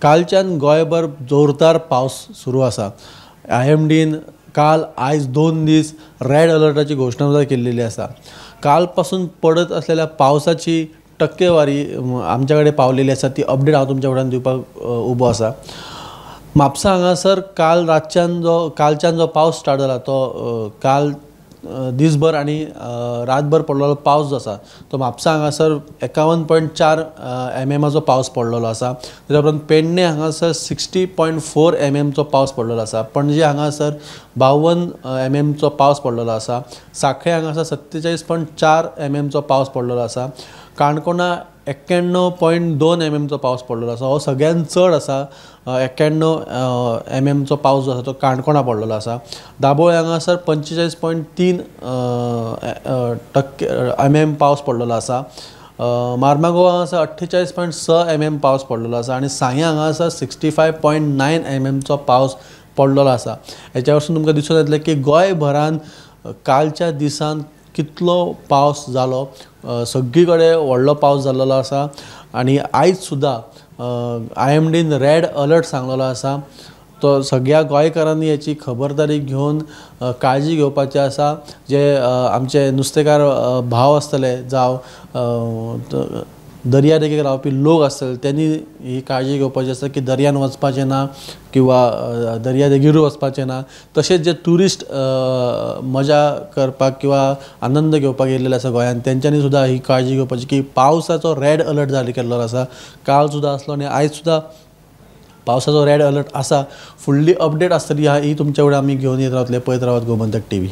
कालच्यान गोंयभर जोरदार पावस सुरू आसा. IMDन काल आयज 2 दीस रेड अलर्टाची घोशणा केल्लेली आसा. कालपासून पडत असलेल्या पावसाची टक्केवारी आमच्या कडेन पावलेली आसा, ती अपडेट हांव तुमच्या फुड्यान दिवपाक उबो आसा. म्हापसा हांगासर काल रातच्यान जो कालच्यान जो पावस स्टार्ट जाला तो काल दिसभर आनी रातभर पडलेलो पावस जो आसा तो म्हापसा हांगासर 51.4 mm पावस पडलेलो आसा. तेच्या उपरांत पेडणे हांगासर 60.4 mm पावस पडलेलो आसा. पणजे हांगासर 52 mm पावस पडलेलो आसा. साखळे हांगासर 47.4 mm पावस पडलेलो आसा. काणकोणा 91.2 mm पावस पडलेलो आसा. हो सगळ्यान चड आसा. 91 mm पावस जो आसा तो काणकोणा पडलेलो आसा. दाबोळे हांगासर 45.3 mm पावस पडलेलो आसा. मार्मागोवा हांगासर 48.6 mm पावस पडलेलो आसा आनी सांग्या हांगासर 65.9 mm पावस पडलेलो आसा. हेच्या वरसून तुमकां दिसून येतलें की गोंयभरान कालच्या दिसान कितलो पावस जालो. सगळी कडेन व्हडलो पावस जाल्लो आसा आनी आयज सुद्दां IMDन रेड अलर्ट सांगलेलो आसा. तो सगळ्या गोंयकारांनी हेची खबरदारी घेवन काळजी घेवपाची आसा. जे आमचे नुस्तेकार भाव आसतले जावं दर्या देगेक रावपी लोक आसतले त्यांनी ही काळजी घेवपाची आसा की दर्यान वचपाचें ना किंवा दर्या देगेरूय वचपाचें ना. तशेंच जे ट्युरिस्ट मजा करपाक किंवा आनंद घेवपाक येयल्ले आसा गोंयांत तेंच्यांनी सुद्दां ही काळजी घेवपाची की पावसाचो रेड अलर्ट जारी केल्लो आसा. काल सुद्दां आसलो आनी आयज सुद्दां पावसाचो रेड अलर्ट आसा. फुडली अपडेट आसतली ही तुमच्या फुडें आमी घेवन येत रावतले. पळयत रावात गोमंतक TV.